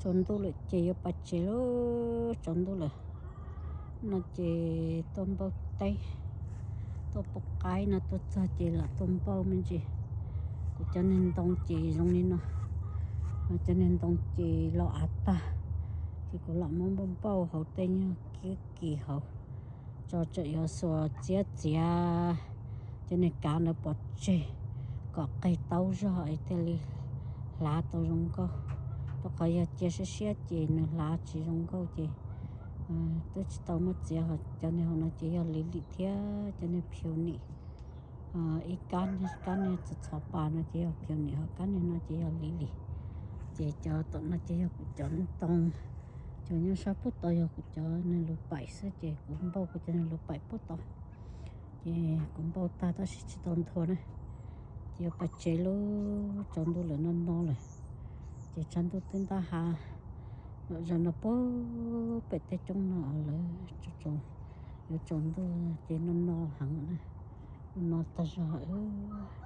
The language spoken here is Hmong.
Tsaus ntuj lawm ces yuav pais tsev lauj, tsaus ntuj lawm. No ces tuaj npauj teb, tuaj pub qaib no tuaj txog ces lam tuaj npauj me ntsis. Kuv cov niag ntoo ces zoo li no, cov niag ntoo ces los av tag, ces kuv lam muab npauj npauj hauv tej nyuag kib kis hauv, tso tsam yuav xuas txiab txiav cov niag kav ntawd pov tseg kom qeg taub zog es thiaj li hlav tau zoo nkauj. Rau qhov yog cia siab siab ces nws hlav tsis zoo nkauj ces twb tsis tau muab txiav. Cov niag hauv no ces yog lis lis thiab cov niag phiu nim, ib kab niag, kab niag txhov txhov pas no ces yog phiu nim, ho kab niag no ces yog lis lis. Ces cov tom no ces yog kuv cov ntoo, cov nyob sab pub tau yog kuv cov niag lus paim xwb ces kuv npauj kuv cov niag lus paim pub tau. Ces kuv npauj tag tab sis tsis tau nthua na. Ces yuav pais tsev lauj, tsaus ntuj lawm no no lawm. Ces tshav ntuj twb ntab hav, lom zem no puag pem tej roob no lawm, yuav tsaus ntuj ces no no heev na, no no tag zog wb.